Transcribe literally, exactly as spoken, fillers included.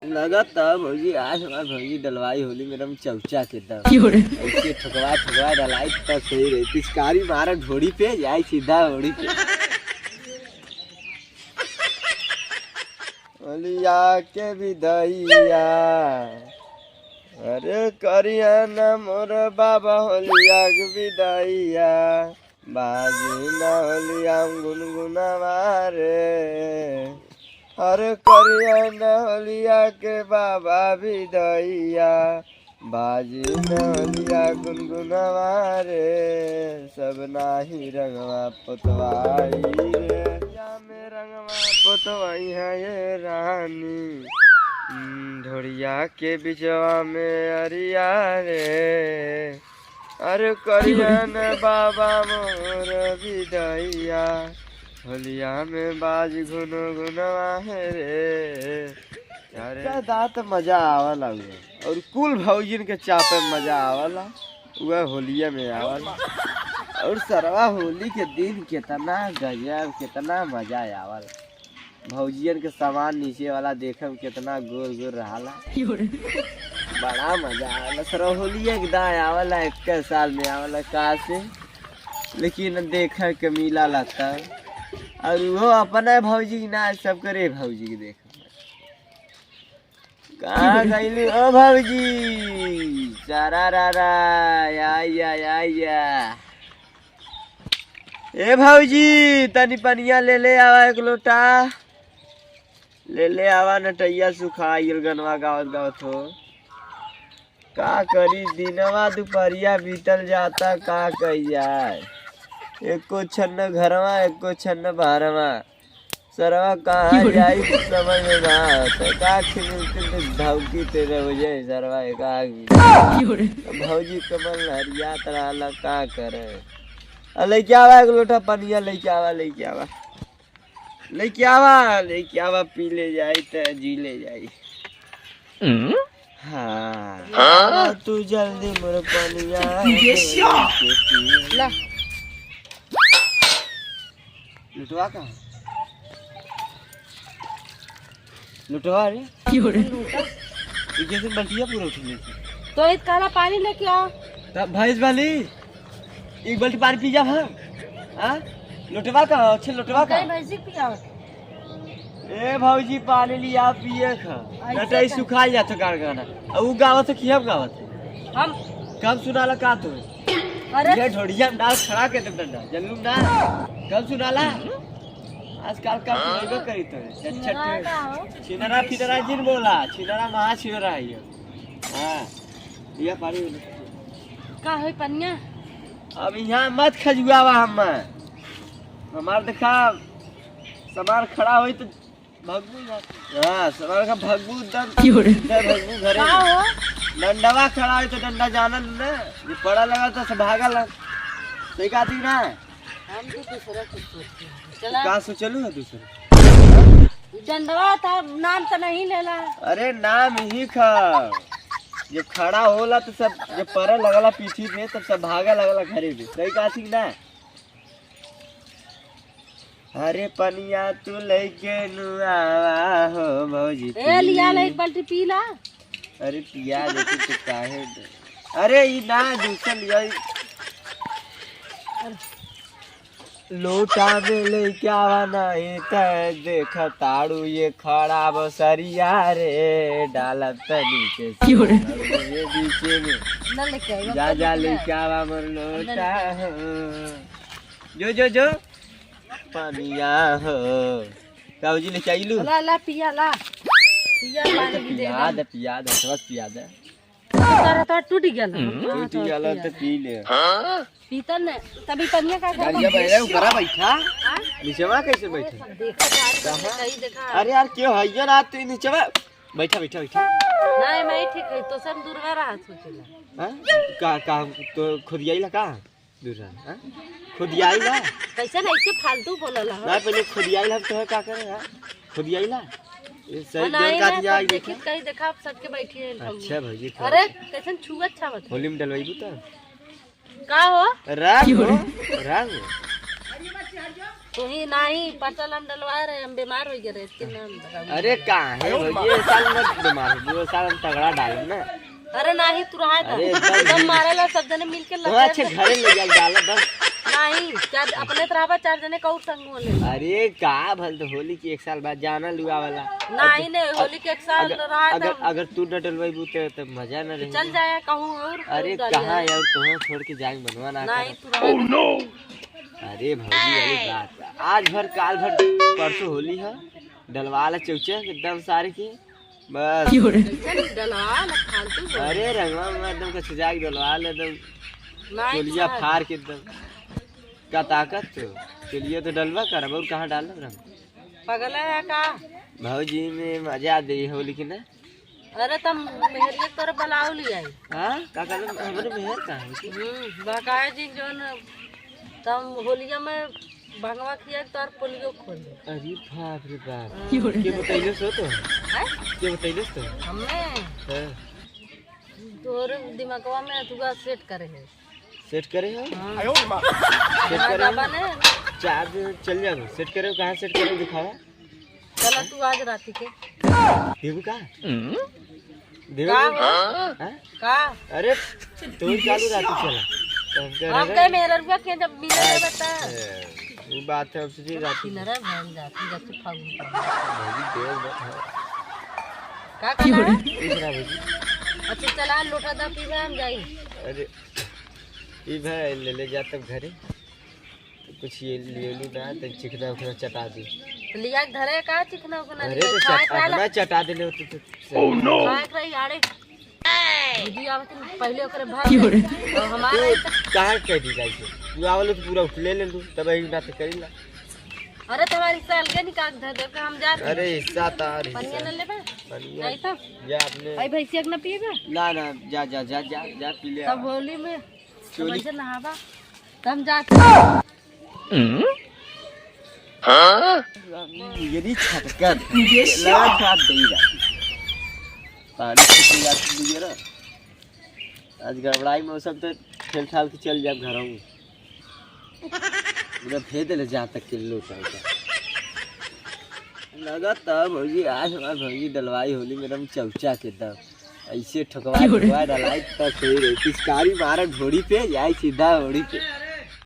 लगत त भौजी, आज हमार भौजी डलवाई होली में एकदम चौचा के दम। क्यों रे? ऐसे ठोकवा ठोकवा डलाई त सही रही। पिचकारी मारा ढोड़ी पे, जाई सीधा ओड़ी पे। होलिया के विदैया, अरे करिया न मोर बाबा होलिया के विदैया। बाजी न होलिया में गुनगुनवा रे, अरे करिया न होलिया के बाबा विदैया। बाजी न होलिया गुनगुनवा रे, सब नाही रंगवा पोतवाई रे। या में रंगवा पोतवाई है ये रानी, हम्म, ढोड़िया के बिचवा में अरिया रे। अरे करिया न बाबा मोर विदैया, होलिया में बाज घुन घुनवा है रे। अरे का दांत मजा आवला हुआ। और कुल भौजिन के चापे में मजा आवला, वह होलिया में आवला। और सरवा होली के दिन कितना गजब, कितना मजा आवला। भौजियन के सामान नीचे वाला देखे में कितना गोर गोर रहाला। बड़ा मजा आवेला। सरहुलिया के दाय आवेला, एक साल में आवेला का से, लेकिन देखे के मिला लगता। और वो अपने भौजी के ना, सब करे भौजी के देखे। कहाँ गइलू ओ भौजी? सारा रा रा, या, या, या, या। ए भौजी, तनी पनिया ले ले आवा एक लोटा। ले ले आवा, नटैया सुखाइल गनवा गावत गावत हो। का करी, दिनवा दुपहरिया बीतल जाता, का कइल जाए। एको छन्न घरवा, एको छन्न बहरवा। सरवा कहाँ जाई, कुछ समझ में ना आवत है। का खिलते तो धौकी तेरे हो जाए, सरवा एक आग में। भौजी कमल हरियात रहला, का करे। आ, लेके आवा एक लोटा पनिया, लेके आवा, लेके आवा। लेके आवा, लेके आवा, पी ले जाई त जी ले जाई। हाँ। हाँ? तू जल्दी मोर पनिया। ला। लुटवा कहाँ? लुटवा रे। क्यों रे? लूटा। ई कैसे बल्टिया पूरा उठले? तो इत काला पानी लेके आओ। तब भैंस वाली, एक बाल्टी पानी पी जा हम। हाँ? लोटवा कहाँ? अच्छे लोटवा कहाँ? भैंसी पियाओ। ए भौजी, पानी लिया पिए खा। ऐसे नटई का? सुखाई जात गाड़ गाना। अब उ गावत है कि हम गावत है? हम। कम सुनाला का तो? अरे। ये ढोड़िया में डाल खड़ा के दे डंडा। जल्लू ना। कम सुनाला? आजकल का सुनाइबे करी तो। छिनरा का हो? छिनरा फिनरा जिन बोला। छिनरा महा छिनरा है ये। हाँ। ये पानी। का होई पनिया? अब यहाँ मत खजुआवा हम। हमार देखा, सामान खड़ा होई तो भगबू यहाँ से। हाँ, सामान का भगबू एकदम क्यों रे? सीधा भगबू घरे का में। हो? डंडवा खड़ा होई तो डंडा जानल ना, जो पड़ा लगा तो से भागल। सही कहती ना? हम तो दूसरा कुछ सोचते हैं। चला। का सोचलू है दूसरा? डंडवा था, नाम तो नहीं लेला। अरे नाम ही खा, जब खड़ा होला तो सब, जब पड़े लगला पीठी पे, तब सब भागे लगला घरे में। सही कहा थी ना? अरे पनिया तू लेके नु आवा हो भौजी, ए, लिया ले एक बाल्टी पी ला। अरे पिया दे तू, तू काहे दे? अरे ई ना दूसर लिया। लोटा में लेके आवा नहीं त देख ताड़ू ये खराब सरिया रे, डालब त नीचे से क्यों रे? ये बीचे में। ना लेके आइबा, जा, जा लेके आवा मोर लोटा हो। जो, जो, जो। पनिया हो। का भौजी लेके आइलू? ला, ला, पिया, ला। पिया, पानी भी दे पिया दे। दे, पिया दे, बस पिया दे। तोरा तो टूट गया ना। हम्म। हाँ, टूट गया ना, तो पी ले। पीतन ने, तभी पनिया का कर। गाड़िया बहरे ऊपरा बैठा। हाँ? नीचेवा कैसे बैठे? देखा यार, कहाँ? कहीं देखा। अरे यार, क्यों है ये रात तू नीचेवा? बैठा, बैठा, बैठा। नहीं, मैं ठीक है, तो सब दूरवा रहा सोचेला। हाँ? का, का, तो खुद यही लगा? दूर रहा, हाँ? खुद यही ला? कैसे ना ऐसे फालतू बोलला, हाँ? ना, पहले खुद यही ला, तो है का करे, हाँ? खुद यही ला? ये सही हाँ, जोर नहीं, का नहीं, दिया, सब ये देखी, देखा? कहीं देखा, आप सट के बैठी है, अच्छा, भौजी, अरे, कैसन छुअत छावत? होली में डलवाइबू तो? का हो? रंग हो, रंग। वही नाही, परसल हम डलवा रहे, हम बीमार होइ गए रहे, इसके नाम डलवा। अरे काहे भौजी, ये साल मत बीमार हो, ये साल हम तगड़ा डालब ना। अरे नाही, तू रहा था। अरे एकदम एकदम मारेला, सब जने मिलके तो लगे अच्छे हैं। घरे ले जाके डालब बस। नाही, चार, अपने तो रहबा, चार जने का और संग होले। अरे का भल तो होली की एक साल बाद जाना लुआ वाला। नाही, नाही, होली के एक साल अगर, रहा था। अगर, अगर तू न डलवाई बूते तो मजा न रही। चल जाया कहूँ और अरे डालिया। कहाँ यार, तुम्हें छोड़ के जाएंगे मनवा ना नाही, करे। तू रहा। अरे भौजी वाली बात। आज भर, काल भर, परसों होली है, डलवा ला चौचे एकदम सारे की, बस। क्यों रे? चल, डलवा ला, फालतू बोल। अरे रंगवा में एकदम कछ जाके डलवा ले एकदम, नाही, चोलिया नाही। फाड़ के एकदम। का ताकत तो? चोलिया तो डलवा करब, और कहाँ डालब रंग? पगला है का? भौजी में मजा दे हो, लेकिन ना। अरे, तम मेहरिया के तोरे बुलाओ ले आई। हाँ? का कहले? हमरे मेहर का है? हम्म, बकाया जी, जोन तम होलिया में भंगवा खिया के तोर पोलियो खोल दे। अरे बाप रे बाप। हाँ। के बतैले सो तो? हैं? के बतैले सो तो? हमें? हाँ। तोरे दिमागवा में अथुआ सेट करे है। सेट करे हो? हाँ। सेट करे हो? बाबा ने। चार्ज चल जाओ। सेट करे हो, कहाँ सेट करे हो, दिखावा। चला तू आज राती के। देबू का? हम्म? देबू का का? हो? हाँ? का? अरे, तू चालू राती चला। तो हम कह हम रहे कहे मेहररुआ के जब मिले अच्छा, बता। वो बात है, अब तुझे राती किनारा बहन जाती, जब तू फागुन का। भौजी, देर मत हो। का करना है? कुछ ना भौजी। अच्छा, चला, लोटा दा पीबे, हम जाई। अरे, ई भाई, ले, ले जा तब घरे। तो कुछ ये ले लू ना, तो चिकना उकना चटा दी। तो लिया के धरे का चिकना उकना अरे, लिया? तो खाए चट-, खाए ला। अपना चटा देले हो तो, तो, तो। Oh, no! खाए के रही, आड़े। दीदी आवत न, पहले ओकरे भाग क्यों रे? गए। और हमारा तू कहाँ कह दी जाई से? तू आवलो तो पूरा उठले ले लू, तब यही बात करी ला। अरे, तुम्हारी हिस्सा अलगे निकाल के धर दे, हम जाते हैं। अरे, हिस्सा तार पनिया हिस्सा। न लेबे? पनिया। नहीं तो? जा अपने। भाई, भैंसिया के न पिएबे? ना, ना, जा, जा, जा, जा, जा, पी ले तब आ। होली में चोली। वैसे नहाबा, तो हम जाते हैं। यदि छटका ये लगा क्या? साथ देगा। पानी छटक जाती है ना। आज गड़बड़ाई मौसम तो ठेल ठाल के चल जाब घरों। पूरा भेद ले जा तक के लोग आएगा। लगा तब भौजी, आज हमार भौजी डलवाई होली में एकदम चौचा के दम। ऐसे ठोकवा क्यों रे? ठोकवा डलाई तब सही रही। पिचकारी मारा ढोड़ी पे, जाए सीधा होड़ी पे।